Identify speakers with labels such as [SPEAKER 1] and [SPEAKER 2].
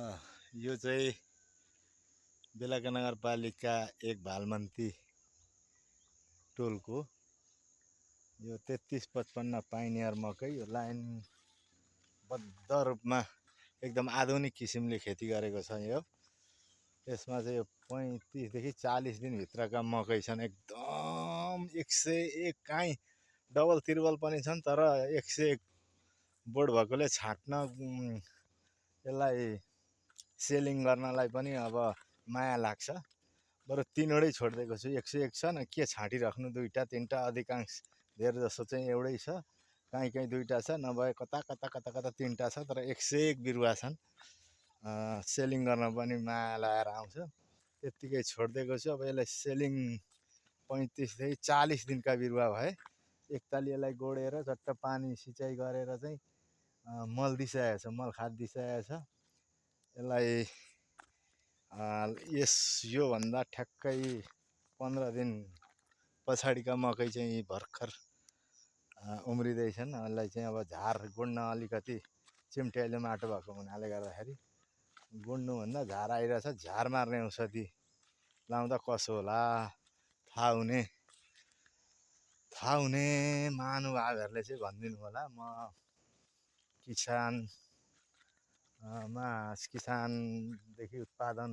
[SPEAKER 1] यो चाहिँ बेलाका नगरपालिका 1 भालमन्ती टोलको यो 3355 पाइनियर मकै यो लाइनबद्ध रूपमा एकदम आधुनिक किसिमले खेती गरेको छ। यसमा चाहिँ यो 35 देखि 40 दिनभित्रका मकै छन्। एकदम 101 काहीँ डबल त्रिबल पनि छन्, तर 101 बोट भएकोले छाट्न यसलाई सेलिङ गर्नलाई पनि अब माया लाग्छ। बरु 3वटै छोडिदिएको छु। 101 छ न, के छाँटिराख्नु, 2टा 3टा, अधिकांश धेर जसो चाहिँ एउटै छ, कहीँ 2टा छ, नभए कता 3टा छ, तर 101 बिरुवा छन्। सेलिङ गर्न पनि माया लागेर आउँछ, त्यत्तिकै छोडिदिएको छु। अब यसलाई सेलिङ 35 देखि 40 दिनका बिरुवा भए एकतालि यसलाई गोडेर चट्ट पानी सिँचाइ गरेर चाहिँ मल दिइसकेको छ, मल खाद दिइसकेको छ। यसलाई योभन्दा ठ्याक्कै 15 दिन पछाडिका मकै चाहिँ भर्खर उम्रिँदैछन्। यसलाई चाहिँ अब झार गुड्न अलिकति चिम्ट्याइलो माटो भएको हुनाले गर्दाखेरि गुड्नुभन्दा झार आइरहेछ। झार मार्ने औषधि लाउँदा कसो होला थाहा हुने महानुभावहरूले चाहिँ भनिदिनु होला। म किसानदेखि उत्पादन